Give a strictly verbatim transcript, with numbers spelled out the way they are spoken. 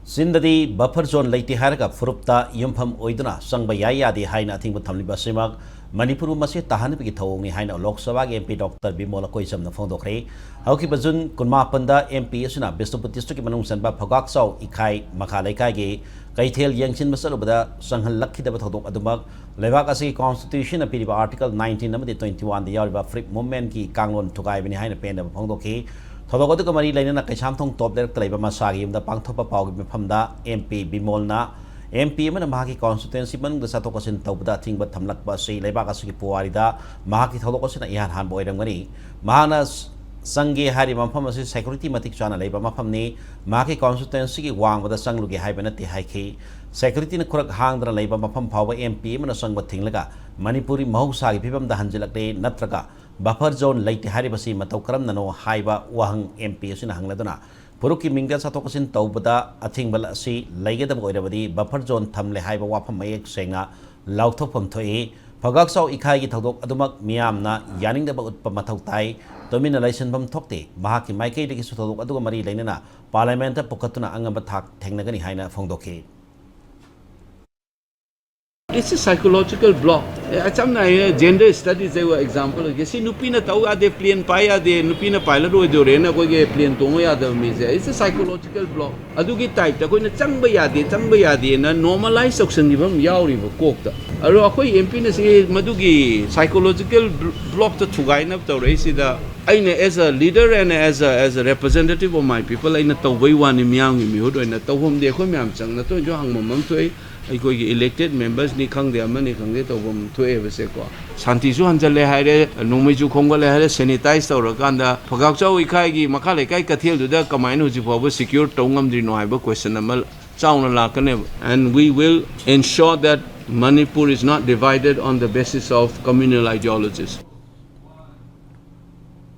ꯆꯤꯟꯗꯗꯤ buffer zone ꯂꯩꯇꯦ ꯍꯥꯏꯔꯒ ꯐꯨꯔꯨꯞꯇ ꯌꯨꯝꯐꯝ ꯑꯣꯏꯗꯨꯅ ꯆꯪꯕ ꯌꯥꯏ ꯌꯥꯗꯦ ꯍꯥꯏꯅ ꯑꯊꯤꯡꯕ ꯊꯝꯂꯤꯕ ꯑꯁꯤꯃꯛ ꯃꯅꯤꯄꯨꯔꯕꯨ ꯃꯁꯤ ꯇꯥꯍꯟꯕꯒꯤ ꯊꯧꯑꯣꯡꯅꯤ ꯍꯥꯏꯅ ꯂꯣꯛ ꯁꯚꯥꯒꯤ MP Doctor ꯕꯤꯃꯣꯜ ꯑꯀꯣꯏꯆꯝꯅ ꯐꯣꯡꯗꯣꯛꯈ꯭ꯔꯦ꯫ ꯍꯧꯈꯤꯕ ꯖꯨꯟ ꯀꯨꯟꯃꯥꯄꯟꯗ MP ꯑꯁꯤꯅ ꯕꯤꯁꯅꯨꯄꯨꯔ district ꯀꯤ ꯃꯅꯨꯡ ꯆꯟꯕ ꯐꯧꯒꯥꯛꯆꯥꯎ ꯏꯈꯥꯏ ꯃꯈꯥ ꯂꯩꯀꯥꯏꯒꯤ ꯀꯩꯊꯦꯜ ꯌꯦꯡꯁꯤꯟꯕ ꯆꯠꯂꯨꯕꯗ ꯆꯪꯍꯜꯂꯛꯈꯤꯗꯕ ꯊꯧꯗꯣꯛ ꯑꯗꯨꯃꯛ ꯂꯩꯕꯥꯛ ꯑꯁꯤꯒꯤ constitution ꯅ ꯄꯤꯔꯤꯕ article nineteen ꯑꯃꯗꯤ twenty one ꯗ ꯌꯥꯎꯔꯤꯕ Freedom Movement ꯀꯤ ꯀꯥꯡꯂꯣꯟ ꯊꯨꯒꯥꯏꯕꯅꯤ ꯍꯥꯏꯅ ꯄꯦꯟꯗꯕ ꯐꯣꯡꯗꯣꯛꯈꯤ꯫ ꯊꯧꯗꯣꯛ ꯑꯗꯨꯒ ꯃꯔꯤ ꯂꯩꯅꯅ ꯀꯩꯁꯥꯝꯊꯣꯡ ꯇꯣꯞ ꯂꯩꯔꯛꯇ ꯂꯩꯕ ꯃꯁꯥꯒꯤ ꯌꯨꯝꯗ ꯄꯥꯡꯊꯣꯛꯄ ꯄꯥꯎꯒꯤ ꯃꯤꯐꯝꯗ MP ꯕꯤꯃꯣꯜꯅ MP ꯑꯃꯅ ꯃꯍꯥꯛꯀꯤ constituency ꯃꯅꯨꯡꯗ ꯆꯠꯊꯣꯛ ꯆꯠꯁꯤꯟ ꯇꯧꯕꯗ ꯑꯊꯤꯡꯕ ꯊꯝꯂꯛꯄ ꯑꯁꯤ ꯂꯩꯕꯥꯛ ꯑꯁꯤꯒꯤ ꯄꯨꯋꯥꯔꯤꯗ ꯃꯍꯥꯛꯀꯤ ꯊꯧꯗꯣꯛ ꯑꯁꯤꯅ ꯏꯍꯥꯟ ꯍꯥꯟꯕ ꯑꯣꯏꯔꯝꯒꯅꯤ꯫ ꯃꯍꯥꯛꯅ ꯆꯪꯒꯦ ꯍꯥꯏꯔꯤꯕ ꯃꯐꯝ ꯑꯁꯤ security ꯃꯇꯤꯛ ꯆꯥꯅ ꯂꯩꯕ ꯃꯐꯝꯅꯤ꯫ ꯃꯍꯥꯛꯀꯤ constituency ꯒꯤ ꯋꯥꯡꯃꯗ ꯆꯪꯂꯨꯒꯦ ꯍꯥꯏꯕ ꯅꯠꯇꯦ ꯍꯥꯏꯈꯤ꯫ Security ꯅ ꯈꯨꯔꯛ ꯍꯥꯡꯗꯅ ꯂꯩꯕ ꯃꯐꯝ ꯐꯥꯎꯕ MP ꯑꯃꯅ ꯆꯪꯕ ꯊꯤꯡꯂꯒ ꯃꯅꯤꯄꯨꯔꯤ ꯃꯍꯧꯁꯥꯒꯤ ꯐꯤꯕꯝꯗ ꯍꯟꯖꯤꯜꯂꯛꯂꯦ ꯅꯠꯇ꯭ꯔꯒ buffer zone ꯂꯩꯇꯦ ꯍꯥꯏꯔꯤꯕꯁꯤ ꯃꯇꯧ ꯀꯔꯝꯅꯅꯣ ꯍꯥꯏꯕ ꯋꯥꯍꯪ MP ꯑꯁꯤꯅ ꯍꯪꯂꯗꯨꯅ ꯐꯨꯔꯨꯞꯀꯤ ꯃꯤꯡꯗ ꯆꯠꯊꯣꯛ ꯆꯠꯁꯤꯟ ꯇꯧꯕꯗ ꯑꯊꯤꯡꯕ ꯑꯁꯤ ꯂꯩꯒꯗꯕ ꯑꯣꯏꯔꯕꯗꯤ buffer zone ꯊꯝꯂꯦ ꯍꯥꯏꯕ ꯋꯥꯐꯝ ꯃꯌꯦꯛ ꯁꯦꯡꯅ ꯂꯥꯎꯊꯣꯛꯐꯝ ꯊꯣꯛꯏ꯫ ꯐꯧꯒꯥꯛꯆꯥꯎ ꯏꯈꯥꯏꯒꯤ ꯊꯧꯗꯣꯛ ꯑꯗꯨꯃꯛ ꯃꯤꯌꯥꯝꯅ ꯌꯥꯅꯤꯡꯗꯕ ꯎꯠꯄ ꯃꯊꯧ ꯇꯥꯏ꯫ ꯇꯨꯃꯤꯟꯅ ꯂꯩꯁꯤꯟꯐꯝ ꯊꯣꯛꯇꯦ꯫ ꯃꯍꯥꯛꯀꯤ ꯃꯥꯏꯀꯩꯗꯒꯤꯁꯨ ꯊꯧꯗꯣꯛ ꯑꯗꯨꯒ ꯃꯔꯤ ꯂꯩꯅꯅ Parliament ꯇ ꯄꯨꯈꯠꯇꯨꯅ ꯑꯉꯝꯕ ꯊꯥꯛ ꯊꯦꯡꯅꯒꯅꯤ ꯍꯥꯏꯅ ꯐꯣꯡꯗꯣꯛꯈꯤ꯫ It's a psychological block. ꯑꯦ, ꯁꯝꯅ ꯍꯥꯏꯔꯕꯗ gender studies ꯑꯩ example ꯑꯣꯏꯒꯦ꯫ ꯁꯤ ꯅꯨꯄꯤꯅ ꯇꯧ ꯌꯥꯗꯦ, plane ꯄꯥꯏ ꯌꯥꯗꯦ, ꯅꯨꯄꯤꯅ pilot ꯑꯣꯏꯗꯣꯔꯦꯅ ꯑꯩꯈꯣꯏꯒꯤ plane ꯇꯣꯡꯕ ꯌꯥꯗꯕ ꯃꯤꯁꯦ, it's a psychological block. ꯑꯗꯨꯒꯤ type ꯇ ꯑꯩꯈꯣꯏꯅ ꯆꯪꯕ ꯌꯥꯗꯦ, ꯆꯪꯕ ꯌꯥꯗꯦꯅ normalize ꯇꯧꯁꯟꯈꯤꯕ ꯑꯃ ꯌꯥꯎꯔꯤꯕ ꯀꯣꯛꯇ꯫ ꯑꯗꯣ ꯑꯩꯈꯣꯏ MP ꯅ ꯁꯤ ꯃꯗꯨꯒꯤ psychological block ꯇꯣ ꯊꯨꯒꯥꯏꯅꯕ ꯇꯧꯔꯛꯏꯁꯤꯗ ꯑꯩꯅ as a leader and as a, as a representative of my people ꯑꯩꯅ ꯇꯧꯕꯩ ꯋꯥꯅꯤ, ꯃꯤꯌꯥꯝꯒꯤ ꯃꯤꯍꯨꯠ ꯑꯣꯏꯅ ꯇꯧꯐꯝꯗꯤ ꯑꯩꯈꯣꯏ ꯃꯌꯥꯝ ꯆꯪꯅ ꯇꯣꯏꯅꯁꯨ ꯍꯪꯐꯝ ꯑꯃ ꯊꯣꯛꯏ꯫ ꯑꯩꯈꯣꯏꯒꯤ elected members ꯅꯤ ꯈꯪꯗꯦ, ꯑꯃꯅꯤ ꯈꯪꯗꯦ, ꯇꯧꯐꯝ ꯊꯣꯛꯑꯦꯕꯁꯦꯀꯣ꯫ ꯁꯥꯟꯇꯤꯁꯨ ꯍꯟꯖꯜꯂꯦ ꯍꯥꯏꯔꯦ, ꯅꯣꯡꯃꯩꯁꯨ ꯈꯣꯝꯒꯠꯂꯦ ꯍꯥꯏꯔꯦ, sanitize ꯇꯧꯔꯀꯥꯟꯗ ꯐꯒꯥꯛꯆꯥꯎ ꯏꯈꯥꯏꯒꯤ ꯃꯈꯥ ꯂꯩꯀꯥꯏ ꯀꯩꯊꯦꯜꯗꯨꯗ ꯀꯃꯥꯏꯅ ꯍꯧꯖꯤꯛ ꯐꯥꯎꯕ secure ꯇꯧ ꯉꯝꯗ꯭ꯔꯤꯅꯣ ꯍꯥꯏꯕ question ꯑꯃ ꯆꯥꯎꯅ ꯂꯥꯛꯀꯅꯦꯕ꯫ And we will ensure that Manipur is not divided on the basis of communal ideologies.